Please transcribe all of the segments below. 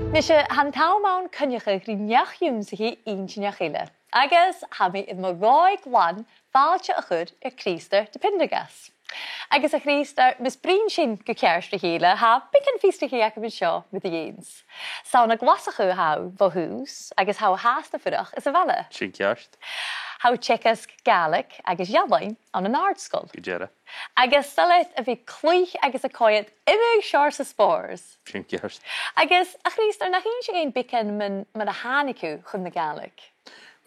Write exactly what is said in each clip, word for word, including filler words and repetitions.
Nise, tha an t-àm ann coinneachadh ri neach-ionnsachaidh inntinneach eile. Agus tha mi air mo dhòigh glan fàilte a chur air Crìosdair de Prendergast. Agus a Chrìosdair, mus bruidhinn sinn gu ceart ri chèile, tha beagan fiosrachaidh agam an seo mu do dheidhinn-s'. 'S ann à Glaschu a tha thu bho thùs, agus tha thu fhathast a' fuireach anns a' bhaile. Sin ceart. Tha thu a' teagasg Gàidhlig agus ealain ann an àrd-sgoil. Gu dearbh. Agus 's toil leat a bhith a' cluich agus a' coimhead iomadh seòrsa spòrs. Sin ceart. Agus, a Chrìosdair, nach innis thu dhuinn beagan mun, mun a thàinig thu chun na Gàidhlig?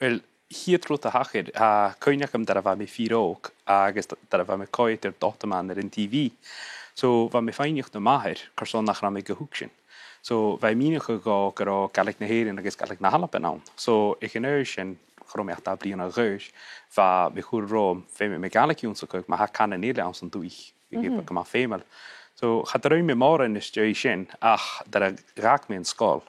Uill, a' chiad rud a thachair, tha cuimhne agam dar a bha mi fìor òg, agus d-, dar a bha mi a' coimhead air Dottoman air an T V. So, bha mi a' faighneachd nam màthair carson nach robh mi ga thuigsinn. So, bha i a' mìneachadh dhomh gun robh Gàidhlig na h-Èireann agus Gàidhlig na h-Alba ann. So, aig an aois sin, cha robh mi ach dà bhliadhna a dh'aois, bha mi a' cur romham, feumaidh mi Gàidhlig ionnsachadh, ma tha cànan eile anns an dùthaich, bhiodh e gu math feumail. So, cha do rinn mi mòran às dèidh sin, ach dar a dh'fhàg mi an sgoil,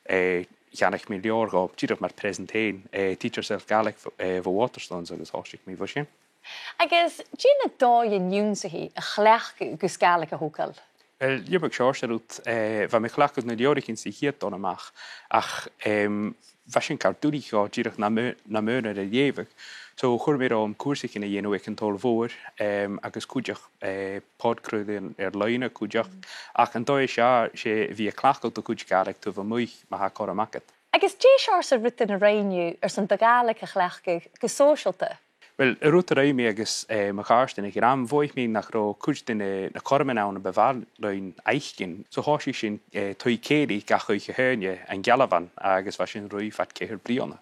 eh, cheannaich mi leabhar dhomh, dìreach mar present fhèin, eh, Teach Yourself Gaelic, eh, bho Waterstones, agus thòisich mi bho sin. Agus dè na dòighean ionnsachaidh a chleachd thu gus Gàidhlig a thogail? Uill, iomadh seòrsa rud, eh, bha mi a' cleachdadh na leabhraichean sa chiad dol a-mach, ach, em, bha sin car duilich dhomh dìreach nam aon-, nam aonar a leughadh. So, chuir mi romham cùrsaichean a dhèanamh aig an t-Sabhal Mhòr, em, agus cuideachd, eh, podchraoladh air, air-loidhne cuideachd. Ach an dòigh as fheàrr, 's e a bhith a' cleachdadh do chuid Gàidhlig taobh a-muigh, ma tha cothrom agad. Agus dè seòrsa rudan a rinn thu airson do Ghàidhlig a chleachdadh gu sòisealta? Uill, an rud a rinn mi agus, eh, mo chàirdean aig an àm, mhothaich mi nach robh cuid de na, na cothroman ann a bu mhath leinn fhaicinn. So thòisich sinn, eh, taigh-cèilidh gach oidhche Haoine, an Gealbhan, agus bha sin ruith fad ceithir bliadhna.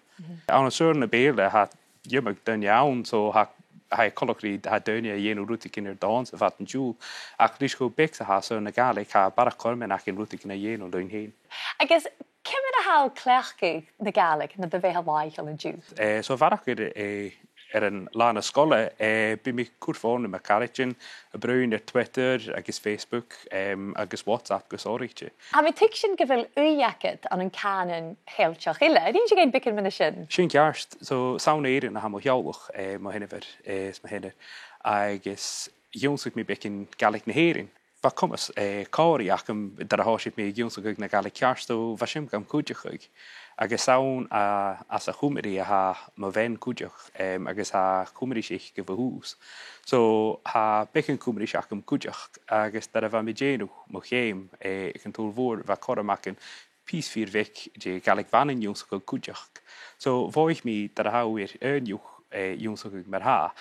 Ann an saoghal na Beurla, tha iomadh duine ann, so tha, tha e coltach ri, tha daoine a' dèanamh rudeigin air dòigh sa bhad an t-siubhail. Ach leis cho beag 's a tha saoghal na Gàidhlig, tha barrachd cothroman againn rudeigin a dhèanamh leinn fhèin. Agus ciamar a tha thu a' cleachdadh na Gàidhlig nad bheatha làitheil an-diugh? Eh, so a bharrachd air, eh, air an là na sgoile, eh, bidh mi a' cur fòn ri mo charaidean, a' bruidhinn air Twitter agus Facebook, em, agus WhatsApp gu sònraichte. Tha mi a' tuigsinn gu bheil ùidh agad ann an cànan Cheilteach eile. An innis thu dhuinn beagan mu dheidhinn sin? Sin ceart. So, 's ann à Èirinn a tha mo theaghlach, eh, mo sheanmhair, eh, is mo sheanair. Agus dh'ionnsaich mi beagan Gàidhlig na h-Èireann. Bha comas, eh, còmhraidh agam dar a thòisich mi ag ionnsachadh na Gàidhlig ceart, so bha sin gam chuideachadh. Agus 's ann à, às a' Chuimrigh a tha mo bhean cuideachd, em, agus tha Cuimris aice bho thùs. So, tha beagan Cuimris agam cuideachd, agus dar a bha mi a' dèanamh mo cheum, eh, aig an t-Sabhal Mhòr, bha cothrom agam pìos fìor bheag de Ghàidhlig Mhanainn ionnsachadh cuideachd. So, mhothaich mi dar a tha thu air aon dhiubh, eh, ionnsachadh mar-thà,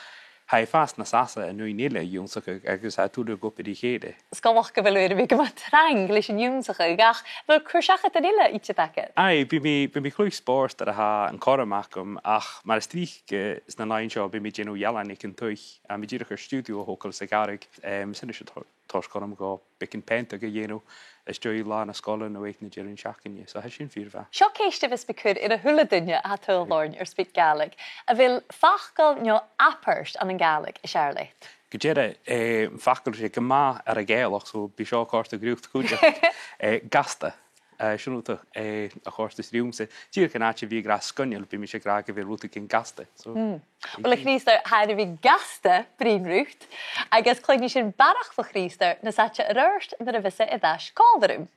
tha e fhathast nas fhasa an aon eile ionnsachadh agus tha e a' tuilleadh obair ri chèile. 'S coltach gu bheil thu air a bhith gu math trang leis an ionnsachadh, ach a bheil cur seachadan eile idir agad? Aye, bidh mi, bidh mi a' cluich spòrs dar a tha an cothrom agam, ach mar as trice, eh, sna làithean seo, bidh mi a' dèanamh ealain aig an taigh, tha mi dìreach air stiùidio a thogail sa ghàrradh, em, 's e sin a tha a' toirt, toirt cothrom dhomh beagan peantadh a dhèanamh às dèidh là na sgoile no aig na deireadh na seachdain, so tha sin fìor mhath. Seo ceist a bhios mi a' cur air a h-uile duine a tha a' tadhal oirnn air SpeakGaelic. A bheil facal no abairt ann an Gàidhlig as fheàrr leat? Gu dearbh, eh, am facal, 's e gu math ar a' Ghàidhealach, so bidh seo a' còrdadh riut cuideachd, eh, gasta. Eh, sin rud a, eh, a chòrdas riumsa. Dìreach an àite a bhith ag ràdh sgoinneil, bidh mise ag ràdh gu bheil rudeigin gasta. So, mm. Uill, a Chrìosdair, tha e air a bhith gasta bruidhinn riut, agus cluinnidh sinn barrachd bho Chrìosdair nas fhaide air adhart nuair a bhios e air ais còmhla rium.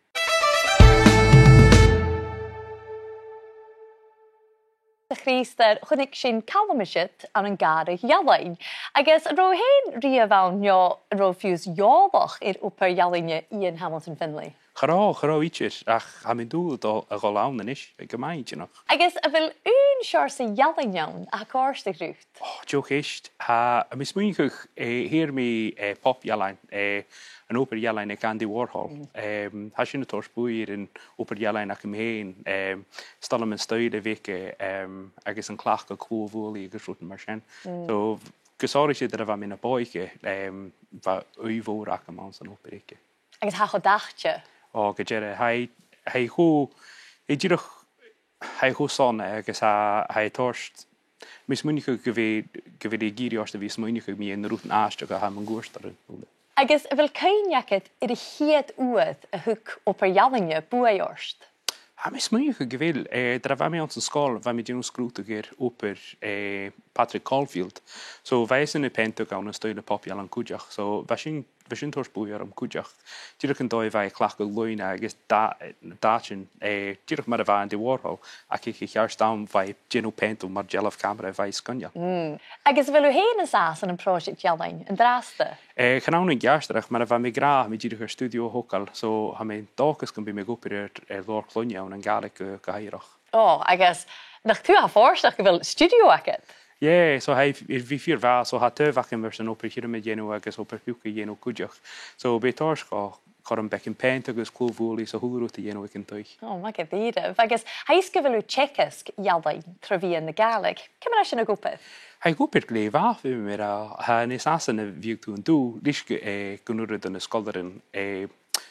A Chrìosdair, chunnaic sinn Calum is iad ann an gàrradh ealain, agus an robh thu fhèin riamh ann, no an robh thu fiù 's eòlach air obair ealain Iain Hamilton Finlay? Cha robh, cha robh idir, ach tha mi an dùil a dhol, a dhol ann a-nis, gu math inntinneach. Agus a bheil aon seòrsa ealain ann a tha a' còrdadh riut? Ò, deagh cheist. Tha, tha mi a' smaoineachadh, eh, shaor mi, eh, pop-ealain, eh, an obair ealain aig Andy Warhol. Mm. Em, tha sin a' toirt buaidh air an obair ealain agam fhèin, em, 's toil leam an stoidhle a bh' aige, em, agus an cleachdadh clò-bhuailidh agus rudan mar sin. Mm. So, gu sònraichte dar a bha mi na b' òige, em, bha ùidh mhòr agam anns an obair aige. Agus tha e cho dathte. Ò, gu dearbh, tha e, tha e cho, tha e dìreach, tha e cho sona agus tha, tha e a' toirt, tha mi a' smaoineachadh gu bheil, gu bheil e ag iarraidh ort a bhith a' smaoineachadh mu na rudan fhathast a tha mun cuairt orra. Agus a bheil cuimhne agad air a' chiad uair a thug obair ealain buaidh ort? Tha mi a' smaoineachadh gu bheil, eh, dar a bha mi anns an sgoil, bha mi a' dèanamh sgrùdadh air obair, eh, Patrick Caulfield. So bha esan a' peantadh ann an stoidhle pop-ealain cuideachd. So bha sin, bha sin toirt buaidh orm cuideachd. Dìreach an dòigh a bha e a' cleachdadh loidhne agus da-, dath-ealain, eh, dìreach mar a bha Andy Warhol, ach aig a' cheart àm bha e a' dèanamh peantadh mar dealbh-chamara, bha e sgoinneil. Mm. Agus a bheil thu fhèin an sàs ann am pròiseact ealain an-dràsta? Eh, chan ann an ceartuair, ach mar a bha mi ag ràdh, tha mi dìreach air stiùidio a thogail, so tha mi an dòchas gum bi mi ag obair air, air leabhar cloinne ann an Gàidhlig gu, gu h-àraidh. Ò, agus nach tu a tha fortanach gu bheil stiùidio agad? Yeah, so tha e, bha e fìor mhath, so tha taobh agam airson obair thioram a dhèanamh agus obair thuca a dhèanamh cuideachd. So bidh e a' toirt dhomh cothrom beagan peantadh agus clò-bhuail is a h-uile rud a dhèanamh aig an taigh. Ò, math dha-rìribh. Agus tha fhios gu bheil thu a' teagasg ealain tro mheadhan na Gàidhlig. Ciamar a tha sin ag obair? Tha e ag obair glè mhath, feumaidh mi ràdh. Tha e nas fhasa na bhiodh tu an-diugh, leis gu, eh, gun urrainn do na sgoilearan, eh,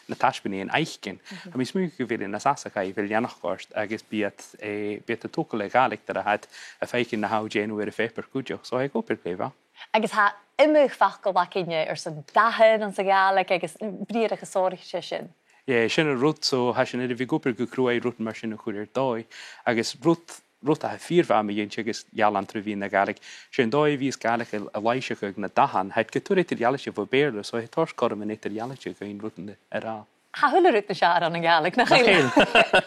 na taisbeanaidhean fhaicinn. Mhm. Tha mi a' smaoineachadh gu bheil e nas fhasa dhaibh a bhith a' leantainn ort agus bidh iad, eh, bidh iad a' togail a' Ghàidhlig nuair a tha iad a' faicinn na tha thu a' dèanamh air a' phàipear cuideachd. So tha e ag obair glè mhath. Agus tha iomadh facal againne airson dathan anns a' Ghàidhlig agus briathrachas sònraichte sin. Yeah, sin an rud, so tha sinn air a bhith ag obair gu cruaidh rudan mar sin a chur air dòigh, agus rud, rud a tha fìor mhath mu dheidhinn teagasg ealain tro mheadhan na Gàidhlig, 's e an dòigh a bhios Gàidhlig a, a lìbhrigeadh na dathan, tha iad gu tur eadar-dhealaichte bho Bheurla, so tha e a' toirt cothrom an eadar-dhealaichte dhuinn rudan a, a ràdh. Tha a h-uile rud nas fheàrr ann an Gàidhlig, nach eil? Nach eil?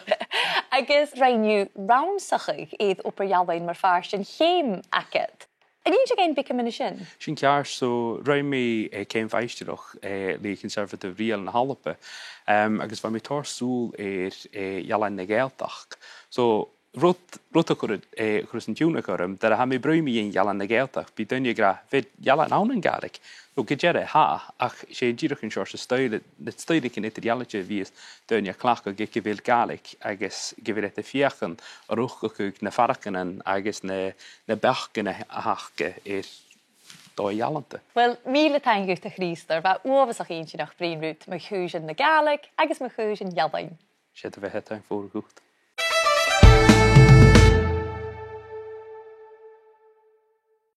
Agus rinn thu rannsachadh air obair ealain mar phàirt den cheum agad. An innis thu dhuinn beagan mu dheidhinn sin? Sin ceart, so rinn mi, eh, ceum mhaighstireachd, eh, le Conservative Rìoghail na h-Alba, em, agus bha mi a' toirt sùil air, eh, ealain na Gàidhealtachd. So rud, rud a chuir, eh, chuir an tionndadh orm, dar a tha mi a' bruidhinn mu dheidhinn ealain na Gàidhealtachd, bidh daoine ag ràdh, bheil ealain ann an Gàidhlig? So gu dearbh tha, ach 's e dìreach an seòrsa stoidhle, na stoidhlichean eadar-dhealaichte a bhios daoine a' cleachdadh aig a bheil Gàidhlig agus gu bheil iad a' feuchainn ri rùchdagadh na faireachdainnean agus na, na beachdan a th' aca air dòigh ealanta. Uill, mìle taing dhut, a Chrìosdair, bha e uabhasach inntinneach bruidhinn riut mu chùisean na Gàidhlig agus mu chùisean ealain. 'S e do bheatha, taing mhòr dhut.